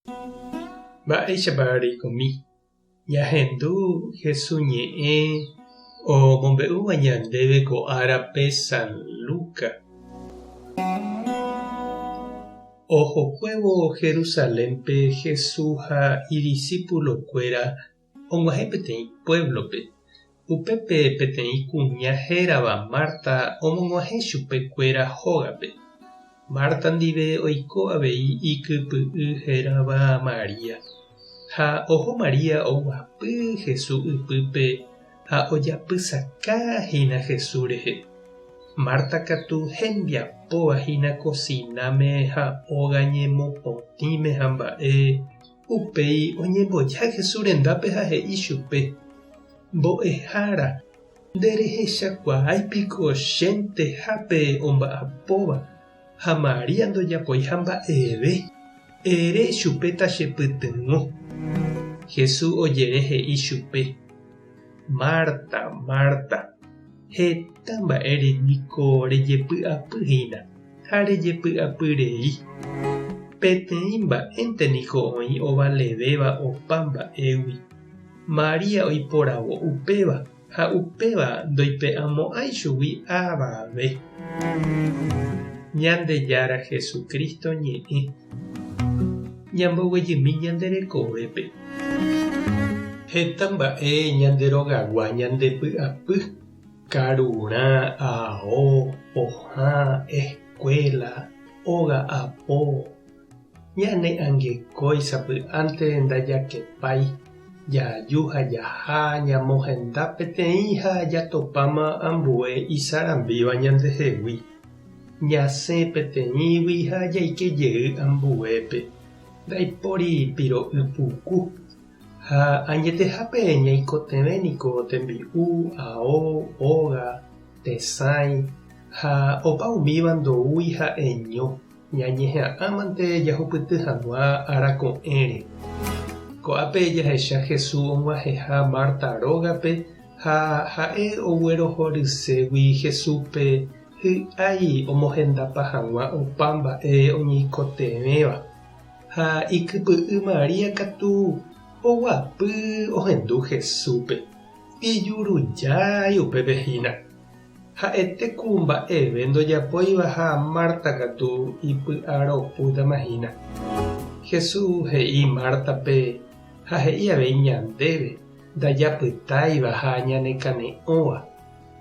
Mba'éichapa reikomi? Ñahendu Jesús ñe'ẽ omombe'úva ñandéve ko árape San Lucas. Ohokuévo Jerusalénpe Jesús ha idisípulokuéra og̃uahẽ peteĩ puévlope. Upépe peteĩ kuña hérava Marta omog̃uahẽ chupe kuéra hógape. Marta ndive oiko avei ikypy'y hérava María. Ha oho María oguapy Jesús ypýpe ha ojapysaka hína Jesús rehe. Marta katu hembiapóva hína kosináme ha óga ñemopotĩme ha mba'e. Upéi oñemboja Jesús rendápe ha he'i chupe, Mbo'ehára, nderehechakuaái piko chenteha pe omba'apóva ha María ndojapoiha mba'eve? Ere chupe tachepytyvõ. Jesús ojere he'i chupe, Marta, Marta, heta mba'ére niko rejepy'apy hína. Ha rejepy'apy rei. Peteĩ mba'énte niko oĩ ovalevéva opa mba'égui. María oiporavo upéva ha upéva ndoipe'amo'ãi chugui avave. Ñandejára Jesucristo ñe'ẽ. Ñamboguejymi ñande rekovépe. Heta mba'e ñande rogagua ñandepy'apy. Karurã, ao, pohã, escuela, óga apo. Ñane angekói sapy'ánte ndajakepái, jaju ha jaha ñamohenda peteĩ ha jatopáma ambue isarambíva ñandehegui. Ñasẽ peteĩgui ha jaike jey ambuépe. Ndaipóri piro'y puku. Ha añetehápe ñaikotevẽ niko tembi'u, ao, óga, tesãi, ha opa umíva ndoúi ha'eño, ñañeha'ãmante jahupyty hag̃ua ára ko'ẽre. Ko'ápe jahecha Jesús og̃uahẽha Marta rógape ha ha'e oguerohorységui Jesúspe hy'ái omohendapa hag̃ua opa mba'e oñeikotevẽva. Ha ikypy'y María katu oguapy ohendu Jesúspe, ijurujái upépe hína. Ha'ete ku mba'eve ndojapóiva ha Marta katu ipy'aropútama hína. Jesús he'i Mártape ha he'i avei ñandéve ndajapytáiva ha ñanekane'õva,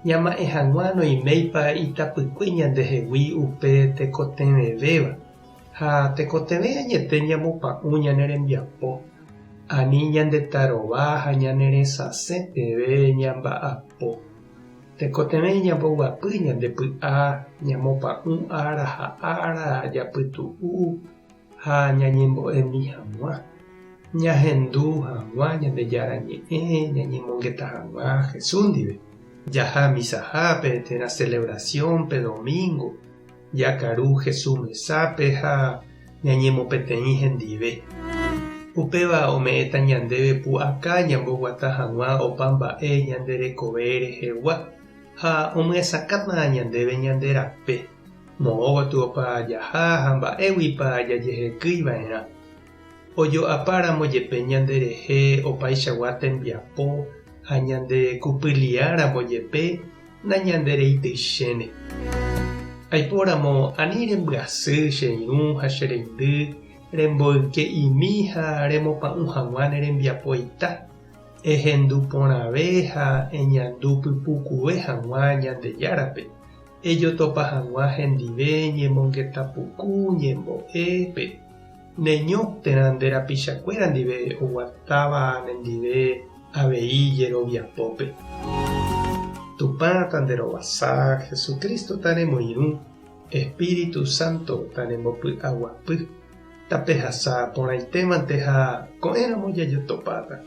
ñama'ẽ hag̃ua noiméipa itapykue ñandehegui upe tekotevẽvéva. Ha tekotevẽ añete ñamopa'ũ ñane rembiapo, ani ñandetarova ha ñane resasẽ peve ñamba'apo. Tekotevẽ ñamboguapy ñande py'a, ñamopa'ũ ára ha ára japytu'u ha ñañembo'emi hag̃ua, ñahendu hag̃ua Ñandejára Ñe'ẽ, ñañemongeta hag̃ua Jesús ndive, jaha misahápe térã celebración-pe domingo, Jakaru Jesús mesápe ha ñañemopeteĩ hendive. Upéva ome'ẽta ñandéve pu'aka ñamboguata hag̃ua opa mba'e ñande rekove rehegua ha omyesakãta ñandéve ñande rape, moõ gotyopa jaha ha mba'éguipa jajehekýi va'erã. Ojo'apáramo jepe ñande rehe opaichagua tembiapo ha ñande kupyliáramo jepe, nañandereityichéne. Aipóramo ani rembyasy che irũ ha che reindy remboyke'imi ha remopa'ũ hag̃ua ne rembiapoita, ehendu porãve ha eñandu pypukuve hag̃ua Ñandejárape, ejotopa hag̃ua hendive ñemongeta puku ñembo'épe, neño térã nde rapichakuéra ndive oguatáva nendive avei jeroviapópe. Tupã tanderovasa, Jesucristo tanemoirũ, Espíritu Santo tanembopy'aguapy, tapehasa porãitémante ha ko'ẽramo jajotopáta.